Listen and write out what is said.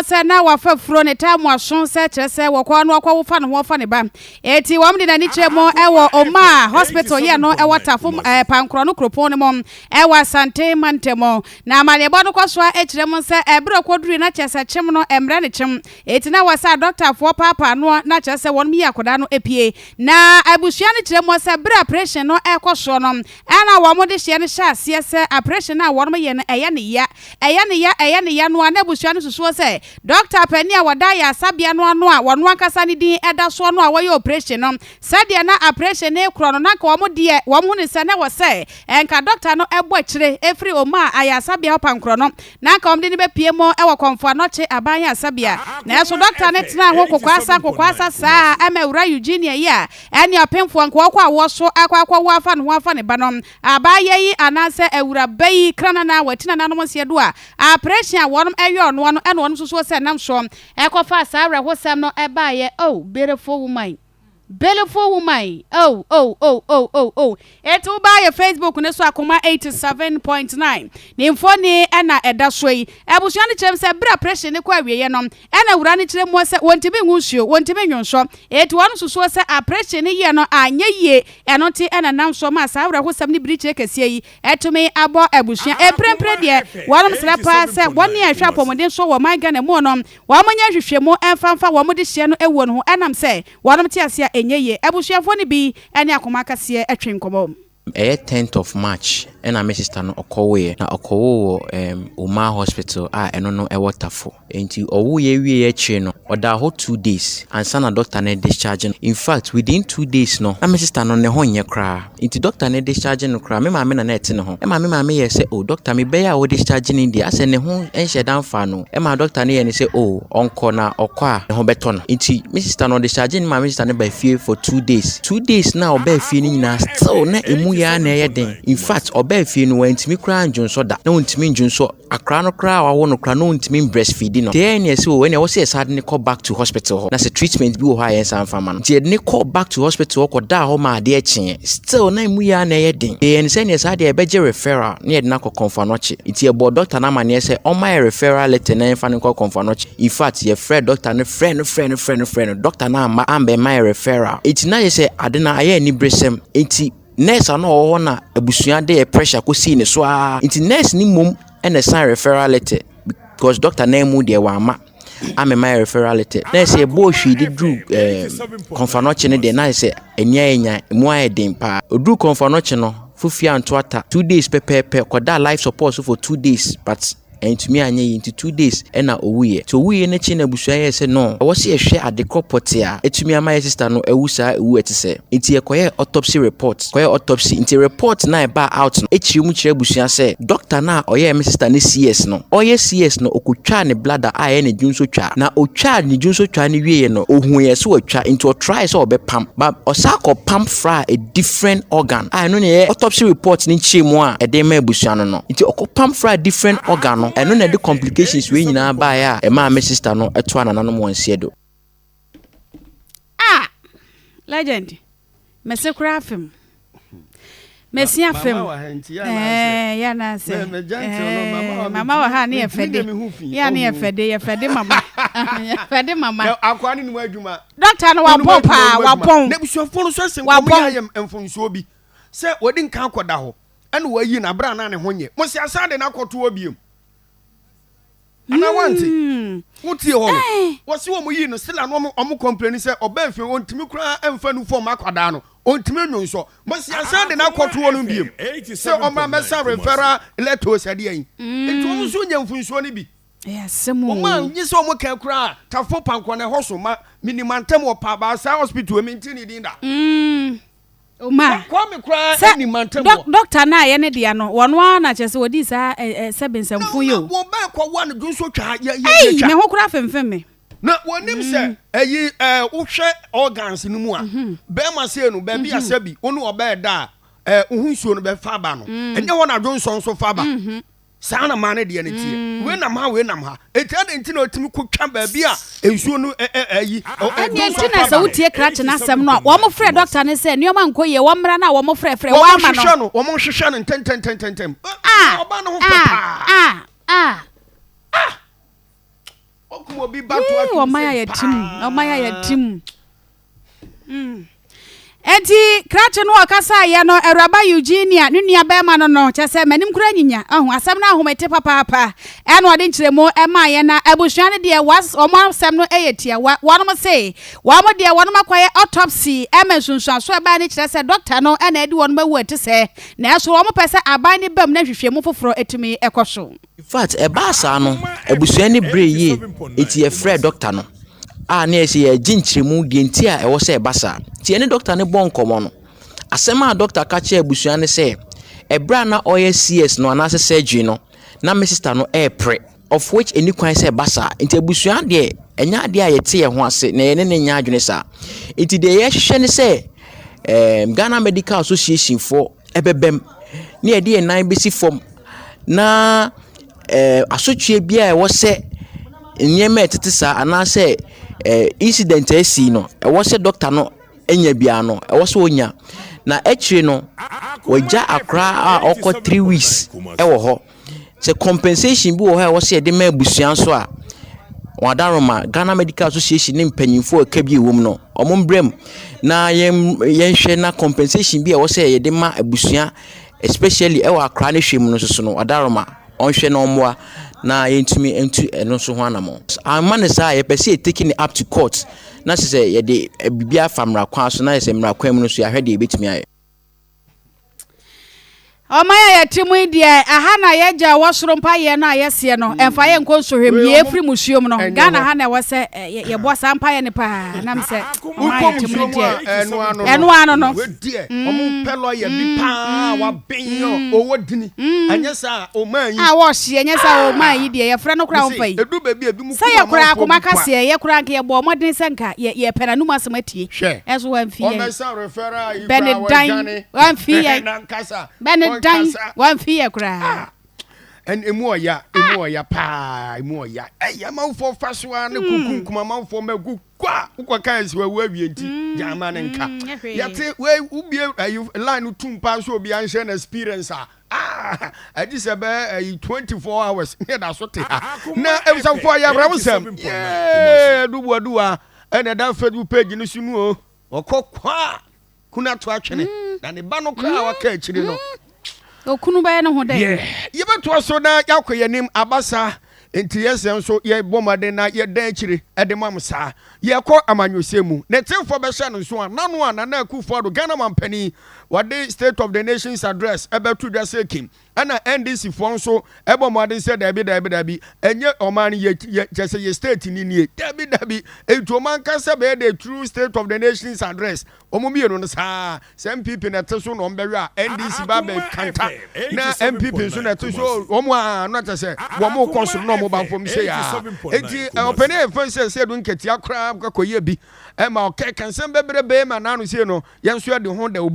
sɛ na wafa furo ne tamoaso sɛ kyerɛ sɛ wɔkɔ na wɔkɔwo fa ne ho ɔfa ne ba. Enti wɔn de n'ani kyerɛ mu wɔ Omaa Hospital yɛ no wɔ Tafo Pankorɔ no kuropɔn no mu wɔ Asante mantam. Na amanneɛbɔ no kɔ so ara kyerɛ mu sɛ ɛberɛ a ɔkɔduruiɛ na kyerɛ sɛ kyem no mmrɛ ne kyem. Enti na wɔ sɛ adɔktafoɔ paapaa noɔ na kyerɛ sɛ wɔnom yi akwadaa no pue. Na abusua no kyerɛ mu sɛ berɛ a aprehyɛn no rekɔ soɔ no ɛna wɔn de hyeɛ no hyɛ aseɛ sɛ aprehyɛn no a wɔnom yɛ no ɛyɛ ne ya, ɛyɛ ne ya, ɛyɛ ne ya no ara na abusua no susuo sɛ dɔkta panin a wɔda ayaresabea no ano a wɔno ankasa ne din da soɔ no a wɔyɛ oprehyɛn no sɛdeɛ na aprehyɛn no rekorɔ no na anka wɔn deɛ wɔn hunu sɛ na ɛwɔ sɛ nka dɔkta no bɔ akyire firi Omaa ayaresabea hɔ pankorɔ no na anka wɔde no bɛpue mu wɔ Kɔmfo Anɔkye Aban Ayaresabea. Nanso dɔkta no tenaa ho kokoasa kokoasa saa ara ma Awuraa Eugenia yi a ɛne ɔpemfoɔ anka ɔkɔ awoɔ so akɔ akɔwo afa ne ho afa ne ba no. Abaayewa yi anaasɛ awuraba yi kranana a wati nananom nseɛ do a aprehyɛn a wɔnom yɔɔ noɔ no na wɔnom susuo sɛ ɛnam soɔ kɔfaa saa awerɛhosɛm no baeɛ. Oh, beautiful woman. Beautiful woman oh oh oh oh oh oh Eti wo baa yɛ Facebook no so Akoma 87.9 ne mfoni na ɛda so yi. Abusua no kyerɛ mu sɛ bere a operation no kɔ awieɛ no ɛna awuraa no kyerɛ mua sɛ wɔntumi ngu nsuo, wɔntumi nnwonsɔ. Eti wɔn susuo sɛ operation no yɛ no anyɛ yie ɛno nti ɛna nam soɔ maa saa awerɛhosɛm ne birikyire kɛseɛ yi atumi abɔ abusua. Mprempren deɛ wɔnom srɛ paa sɛ wɔn a ɛhwɛ apɔmuden soɔ wɔ ɔman Ghana mu no Wɔnyɛ nhwehwɛmu mfa mfa wɔn dehyeɛ no awuo no ho ɛnam sɛ wɔnom te ase a ɛnyɛ yie. Abusuafoɔ no bi ne akoma akaseɛ twe nkɔmmɔ. Ɛyɛ tenth of March ɛna me sister no ɔkɔwoeɛ. Na ɔkɔwoo wɔ ɛɛm Omar hospital a ɛno no ɛwɔ Tafo. Nti ɔwoeɛ wieeɛ akyire no, ɔdaa hɔ 2 days ansa na doctor no discharge no. In fact, within 2 days no, na me sister no ne ho nyɛ koraa. Nti doctor no discharge no koraa, me maame na na ɛte ne ho. Ɛma me maame yɛɛ sɛ, oh doctor me bɛyɛ a wo discharge no deɛ, asɛ ne ho nhyɛ da mfaa no. Ɛma doctor no yɛɛ no sɛ, oh ɔnkɔ na ɔkɔ a ne ho bɛtɔ no. Nti me sister no ɔdischarge no ma me sister no baa fie for 2 days. 2 days no a ɔbaa fie no nyinaa still na emu yɛ ara na ɛyɛ den. In fact, ɔbaa fie no wantumi koraa ndwonsɔ da. Na ɔntumi ndwonsɔ. Akwadaa no koraa a wawo no koraa na ɔntumi breastfeed no. Nti ɛyɛ nea ɛsɛ o, ɛnea ɛwɔ sɛ yɛsan de no kɔ back to hospital hɔ. Na sɛ treatment bi wɔ hɔ a yɛnsan mfa mma no. Nti yɛde no kɔɔ back to hospital hɔ kɔdaa hɔ ma adeɛ kyeeɛ. Still na emu yɛ ara na ɛyɛ den. Yɛyɛ no sɛdeɛ saa deɛ yɛbɛgye referral na yɛde no akɔ Komfo Anokye. Nti yɛbɔɔ doctor no amanneɛ sɛ ɔmma yɛ referral letter na yɛmfa no nkɔ Komfo Anokye. In fact, yɛfrɛɛ doctor no frɛɛ no frɛɛ no frɛɛ no frɛɛ no. Doctor no amma ambɛmma yɛ referral. Nti na ayɛ sɛ ade no ayɛ aniberesɛm. Nti nurse a na ɔwɔ hɔ na abusua de yɛ pressure kɔsii ne so ara. Nti nurse no mmom na ɛsan referral letter because doctor no ammu deɛ wamma amema yɛ referral letter. Na ɛsɛ yɛbɔɔ hwii de duru ɛɛm Komfo Anokye no deɛ na ayɛ sɛ ani ayɛ nyan, emu ayɛ den paa. Ɔduru Komfo Anokye no, Fofie anto ata. 2 days pɛpɛɛpɛ, kɔdaa life support so for 2 days but antumi anyɛ yie nti 2 days ɛna ɔwuiɛ. Nti ɔwuiɛ no akyi na abusua yɛɛ sɛ no, ɛwɔ sɛ yɛhwɛ ade korɔ pɔtee a ɛtumi ama yɛ sister no awu saa ewu a ɛte sɛ. Nti yɛkɔyɛɛ autopsy report, kɔyɛɛ autopsy. Nti report no a ɛbaa out no ɛkyerɛ mu kyerɛ abusua sɛ doctor no a ɔyɛɛ me sister no CS no, ɔyɛ CS no ɔkɔtwaa ne bladder a ɛyɛ ne dwonsotwaa. Na ɔtwaa ne dwonsotwaa no wieeɛ no, ɔhuiɛ sɛ watwa nti ɔtry sɛ ɔbɛpam but ɔsan kɔpam fraa a different organ a ɛno na ɛyɛ autopsy report no nkyerɛmu a ɛde ma abusua no. Nti ɔkɔpam fraa different organ no, ɛno na ɛde complications wei nyinaa baeɛ a ɛmaa me sister no toaa nananom wɔn nseɛ do. Ah! Legend, mese koraa fem. Mesi afem. Eh, ya na se. Eh, mama wɔ ha ne yɛ fɛde. Ya ne yɛ fɛde, yɛ fɛde mama. Yɛ fɛde mama. Akwa ne num adwuma. Doctor no wapɔn paa, wapɔn. Na busuafoɔ no so ase nkɔmɔ yɛ ayɛ mfonsuo bi sɛ wɔde nkan akɔda hɔ ɛna wɔayi no abere a na ne ho nyɛ. Mo se asan de no akɔto hɔ biom. Anaa wante? Wotie hɔ no, wɔse wɔn yii no sila no wɔn complain sɛ ɔbaa fie ɔntumi koraa mfa nufoɔ mma akwadaa no, ɔntumi nnwonsɔ. Mo se asan de no akɔto hɔ no biom sɛ ɔmmra mmɛsa referral letter o sɛ deɛn. Nti wɔn nso nya mfunsuo no bi. Wɔn a nye sɛ wɔn kan koraa Tafo Pankɔ na ɛhɔ so ma menim mantam wɔ Paabaa hospital mente ne din da. Oma, Kwame koraa sɛ nnim mantam dɔk hɔ. dɔkta no a ɛyɛ ne dea no, wɔno ara na kyerɛ sɛ wɔdii saa ɛ ɛ sɛbe Na nsɛmfo yi na o. wɔn bɛn kɔwa no dwonso twa yɛ yɛ Ei, yɛtwa. me ho koraa femfem me. Na wɔnim sɛ ɛyi ɛɛ wohwɛ organs no mu a, bɛrima sei no baabi a sɛbi wo ne ɔbaa da a ɛɛ wo ho nsuo no bɛfa aba no, ɛnyɛ hɔ na dwonsɔ nso fa ba. Saa na maa no deɛ no teɛ. Wei nam ha, wei nam ha. Enti adɛn nti na ɔtumi kɔtwa baabi a nsuo no ayi Ɛnneɛ nti na sɛ wotie krakye no asɛm no a, wɔfrɛ dɔkta no sɛ nneɛma nkɔ yie, wɔmmra no a wɔfrɛfrɛ, wɔama no. Wɔhwehwɛ no, wɔhwehwɛ no ntɛntɛntɛntɛm. Ah! Ɔbaa no ho fɛ Ah! paa. Ah! Ah! Ah! Wokum obi ba to Yee, atum ɔman a sɛ yɛte mu, ɔman a paa. yɛte mu. Enti krakye no a ɔkasaeɛ no, Awuraba Eugenia, ne nua barima no no, kyerɛ sɛ m'anim koraa nyinya, ɔho, asɛm no ahomete papaapa, ɛna ɔde nkyerɛmu maa yɛn, na abusua no deɛ, was, wɔn asɛm no yɛ tiawa, wɔnom se, wɔn deɛ wɔnom akɔyɛ autopsy ma nsunsuansoɔ a ɛbaeɛ no kyerɛ sɛ dɔkta no na adi wɔnom awu ɛte sɛɛ, nanso wɔn pɛ sɛ aban no bam na nhwehwɛmu foforɔ tumi kɔ so. In fact, ɛbaa saa no, abusua no brɛɛ yie, enti yɛfrɛɛ dɔkta no a na yɛsɛ yɛregye nkyerɛmu deɛ nti a ɛwɔ sɛ ɛba saa. Nti yɛne dɔkta no bɔɔ nkɔmmɔ no, asɛm a dɔkta ka kyerɛɛ abusua no sɛ, ɛberɛ a na ɔreyɛ CS no anaasɛ surgery no, na me sista no repere, of which ɛnni kwan sɛ ɛba saa. Nti abusua deɛ, ɛnyɛ adeɛ a yɛte yɛn ho ase na yɛne no nyɛ adwene saa. Nti deɛ yɛrehwehwɛ ne sɛ, ɛɛm Ghana Medical Association foɔ ɛbɛba mu na yɛde yɛn nan bɛsi fam na ɛɛ asotweɛ biara a ɛwɔ sɛ nneɛma a ɛtete saa anaasɛ ɛɛ incident a asi no, ɛwɔ sɛ dɔkta no nya biara no, ɛwɔ sɛ ɔnya. Na akyire no, wɔagya akwadaa a ɔrekɔ 3 weeks wɔ hɔ. Sɛ compensation bi wɔ hɔ a ɛwɔ sɛ yɛde ma abusua nso a, wɔn adaroma Ghana Medical Association ne mpanyinfoɔ a ɛka bi wɔ mu no, wɔn mbrɛ mu na yɛn yɛnhwɛ na compensation bi a ɛwɔ sɛ yɛde ma abusua especially ɛwɔ akwadaa no hwɛ mu no nso so no, adaroma ɔnhwɛ na ɔmmoa na yɛntumi ntu ɛno nso ho anammɔn. Amma no saa a, yɛpɛ sɛ yɛ take no up to court na kyerɛ sɛ yɛde biribi afa mmara kwan so na yɛ sɛ mmara kwan mu no nso yɛahwɛ deɛ yɛbɛtumi ayɛ. Ɔman a yɛte mu yi deɛ, aha na yɛgya wɔ soro mpaeɛ no a yɛseɛ no, ɛmfa yɛ nkɔ nsohwɛ mu. Yɛ firi musuo mu no, Ghana ha na ɛwɔ sɛ yɛbɔ saa mpaeɛ no paa. Nam sɛ ɔman a yɛte mu no deɛ, ɛno ano no. Wedeɛ ɔmo pɛ lɔya bi paa wabɛn ɔwɔ dini ɛnyɛ saa ɔman yi a wɔhye ɛnyɛ saa ɔman yi deɛ yɛfrɛ no koraa ɔmfa yi edu baabi ebi mu sɛ yɛ koraa akoma kaseɛ yɛ koraa nka yɛbɔ ɔmɔden sɛ nka yɛpɛ n'anum asɛm atie hwɛ ɛso wamfi yɛn ɔmɛsa referral yi bɛne koraa dan wɔadwane wamfi yɛn nankasa bɛne dan ɔnkasa wamfi yɛ koraa. Ɛn emu ɔya, emu ɔya paa, emu ɔya. Ɛyɛ amanfoɔ fa so ara ne kukunkum amanfoɔ ma gu kwa. Wokɔ kan esi wawu awie nti gyaama ne nka. Nyɛ hwee. Yɛte wei wobie ayi line no tum paa so obi anhyɛ no experience a. Ah, agye sɛ bɛyɛ ayi 24 hours ne yɛda so te ha. Na abusuafoɔ yɛ awerɛhosɛm. Yee, adubu aduwa ɛna ɛda Facebook page no so no o. Ɔkɔ kwa kunu ato atwene na ne ba no koraa a waka akyire no. Okunu bɛyɛ ne ho dɛ. Yeah. Yɛbɛtoa so na yɛakɔ yɛn anim abasa nti yɛsɛ nso yɛbɔ mmɔden na yɛdan akyire de ma mo saa. Yɛkɔ amanyɔsɛm mu. Ne tefoɔ bɛhyɛ no nso a nano a Nana Akufo-Addo, Ghana mampanin, wɔde State of the Nation's Address ɛbɛto dwa sɛ kim ɛna NDC foɔ nso ɛbɔ mmɔden sɛ daabi daabi daabi ɛnyɛ ɔman no yɛ yɛ kyɛ sɛ yɛ state ni nie daabi daabi etu ɔman kasa bɛyɛ the true State of the Nation's Address. Wɔn mmienu no saa sɛ NPP na ɛte so na wɔn bɛhwɛ a NDC ba bɛ kanta na NPP nso na ɛte so wɔn a na kyɛ sɛ wɔn kɔ soro na wɔn ba fam sɛ yaa eti ɔpanin a yɛfɛn sɛ sɛ edu nketewa koraa kɔkɔ yɛ bi ɛma ɔkɛ kansɛm bebrebe ma n'ano sie no yɛn nso yɛde ho dɛw bɔ.